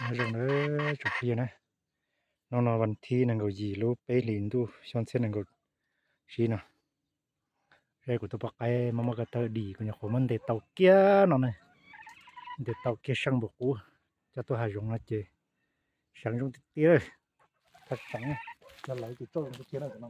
Nyob zoo na tsoom phooj ywg na, hnub no vas thib nees nkaum yim lub peb hlis ntuj xyoo txhiab nees nkaum tsib no, seb kuv tus poj qaib muaj muaj ko taw dim, kuv nyuam qhuav muab ntes tau kiag no ne, ntes tau kiag seej npaum qub, coj tuaj hav zoov no ces seev zoo tiag tiag. Txhob seev, coj lawv ces txoj zoo tiag tiag na.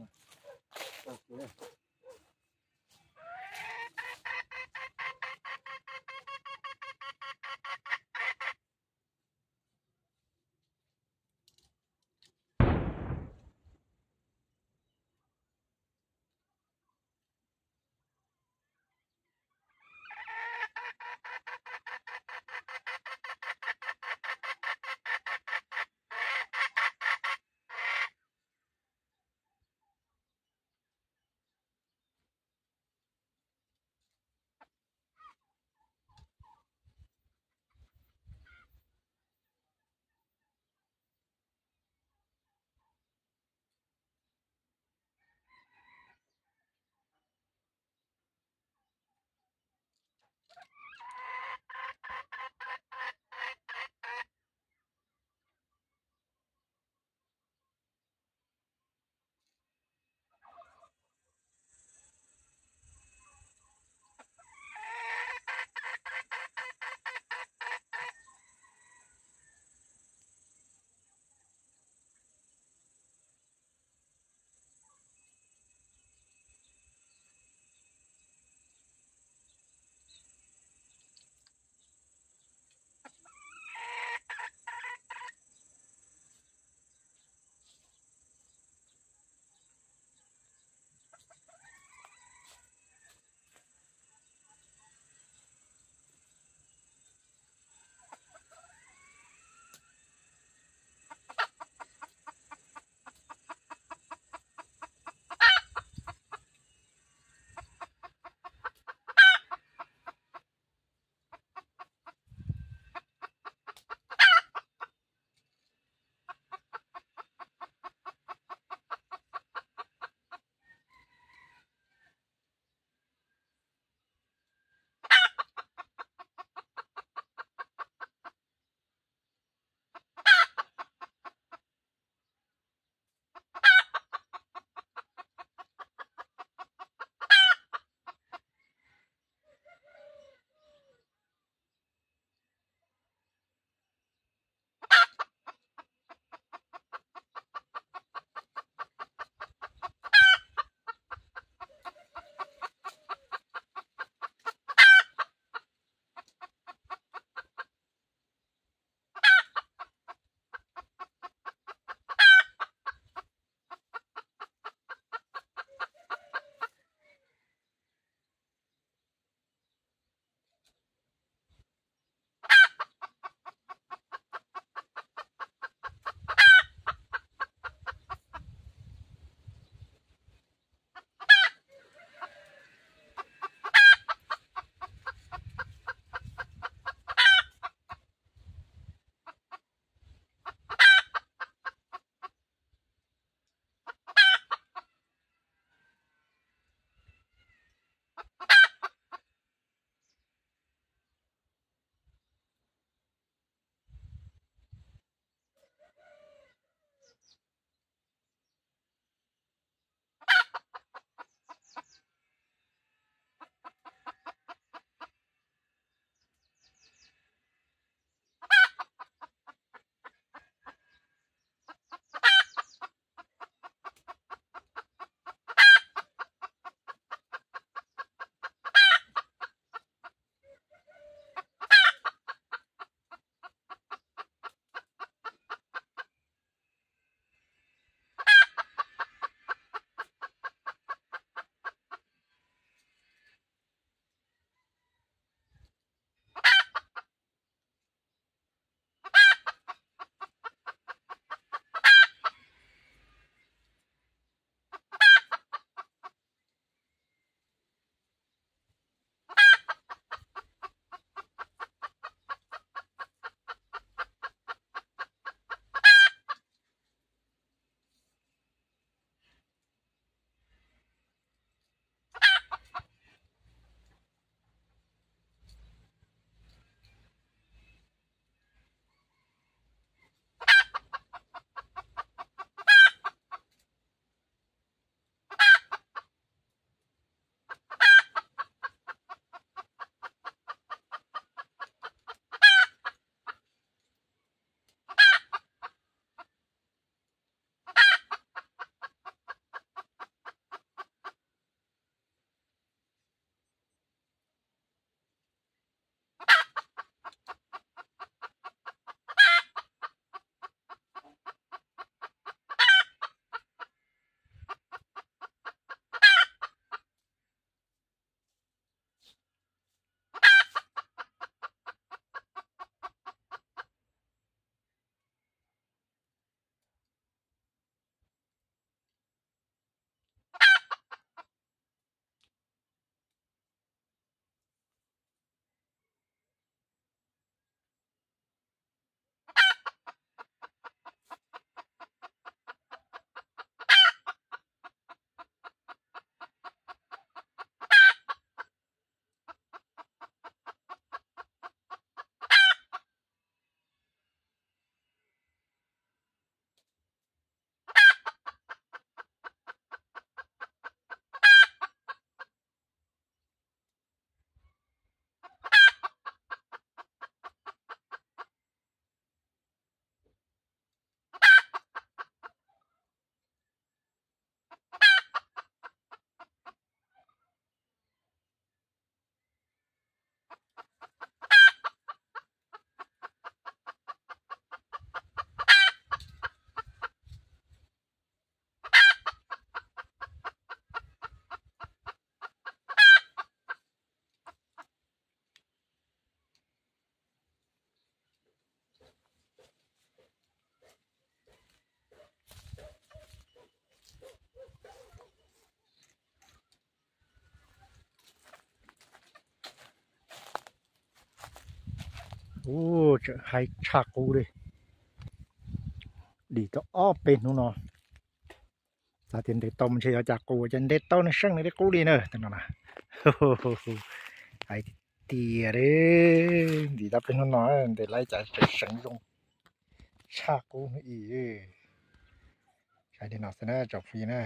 Ub, tseem haib tshaj qub li. Dim tau ob peb hnub no, xav tias ntes tau mas ntshe yuav cas qus, cas ntes tau nws seej nws li qub li na. Tus no na, haib tiag li. Dim tau peb hnub no ntes lawm cas tseem seej zoo tshaj qub ib. Saib li no xwb na tsoom phooj ywg na.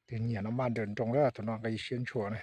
Tus nyiam no maj nrawm nroos lawm, tus no nqi siab ntshua na.